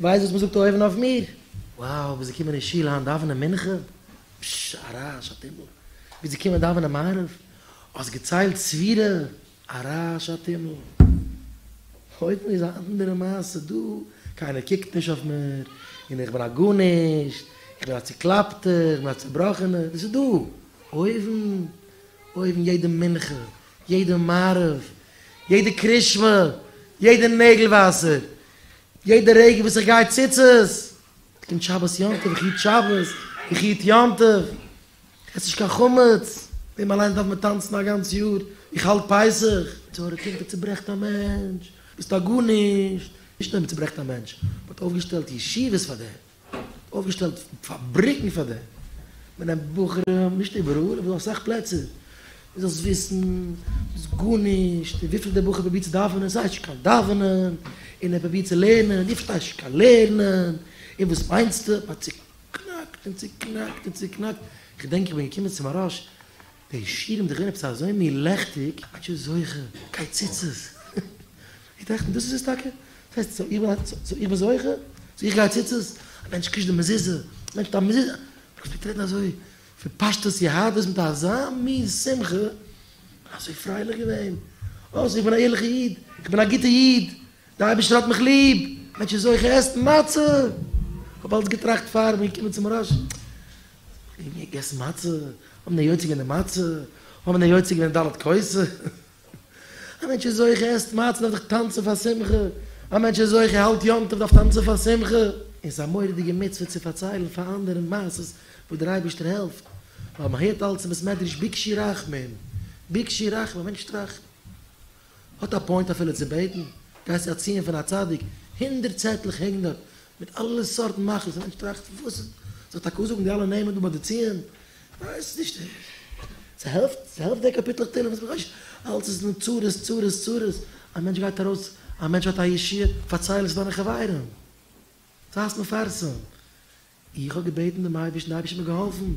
ווייסט וואס מ'זאגט אויבן אויף מיר? Wow, ביסט געקומען אין שול היינט דאווענען מנחה? פשש, א רעש א טומל. ביסט געקומען דאווענען מעריב? האסט געציילט ספירה? א רעש א טומל. אויבן איז א אנדערע מעשה דא, קיינער קוקט נישט אויף מיר, און איך בין א גארנישט, איך בין א צוקלאפטער, איך בין א צובראכענער, דאס איז דא. אויבן, אויבן יעדע מנחה, יעדע מעריב, יעדע קרישמע, יעדע נעגל וואסער, יעדע רגע וואס איך גיי ציצית, קומט שבת יום טוב, איך היט שבת, איך היט יום טוב, איך עס נישט קיין חמץ, דעם אליינס דארף מען טאנצן א גאנץ יאר, איך האלט פסח. יצר הרע קומט און צוברעכט א מענטש, ביסט א גארנישט, נישט נאר מען צוברעכט א מענטש, מען האט אויפגעשטעלט ישיבות פאר דעם. אויפגעשטעלט פאבריקן פאר דעם, מען נעמט בחורים, נישט איבעראל אבער דא אסאך פלעצער, דו זאלסט וויסן, ביסט גארנישט, און וויפיל דער בחור פרובירט צו דאווענען, ס'הייסט נישט קיין דאווענען, און ער פרובירט צו לערנען, דו פארשטייסט נישט קיין לערנען, און וואס מיינסטו, מען האט צוקנאקט און צוקנאקט און צוקנאקט, איך געדענק איך בין געקומען צו מוהרא"ש, די שיעורים זענען געווען עפעס אזוי מין לעכטיג, א מענטש איז זוכה, גיי ציצית. איך טראכט, דאס איז עס טאקע? דאס הייסט, סאו איך בין, סאו איך בין זוכה? סאו איך גיי ציצית? א מענטש קושט די מזוזה, א מענטש האט א מזוזה, מען פלעגט רעדן אזוי פון פשטות יהדות מיט אזא מין שמחה, כ'בין אזוי פרייליך געווען, אה, סאו איך בין א ערליכע איד, איך בין א גוטע איד, די אייבערשטער האט מיך ליב, א מענטש איז זוכה עסט מצה, כ'האב אלץ געטראכט פאר כ'בין געקומען צו מוהרא"ש, האבן מיר געגעסן מצה? האבן מיר יוצא געווען די מצה? האבן מיר יוצא געווען ד' כוסות? א מענטש איז זוכה עסט מצה דארף דאך טאנצן פאר שמחה, א מענטש איז זוכה האלט יום טוב דארף טאנצן פאר שמחה, און ס'איז א מורא'דיגע מצוה צו פארציילן פאר אנדערע מעשות וואס דער אייבערשטער העלפט, ווייל מען הערט אלץ אין בית מדרש ביקשו רחמים, ביקשו רחמים, א מענטש טראכט, האט א פוינט אפילו צו בעטן, גייסט צו א ציון פון א צדיק, הונדרעט צעטלעך הענגן דארט, מיט אלע סארטן מחלות, א מענטש טראכט, וואס, זאל איך טאקע אנזאגן די אלע נעמען דא ביי די ציון? כ'ווייס נישט. ס'העלפט? ס'העלפט די קאפיטלעך תהלים וואס מ'רעדט? אלץ איז נאר צרות צרות צרות. א מענטש גייט ארויס, א מענטש האט א ישועה, פארצייל עס דיינע חברים. זיי עס מפרסם. איך האב געבעטן דעם אייבערשטן, דער אייבערשטער האט מיר געהאלפן.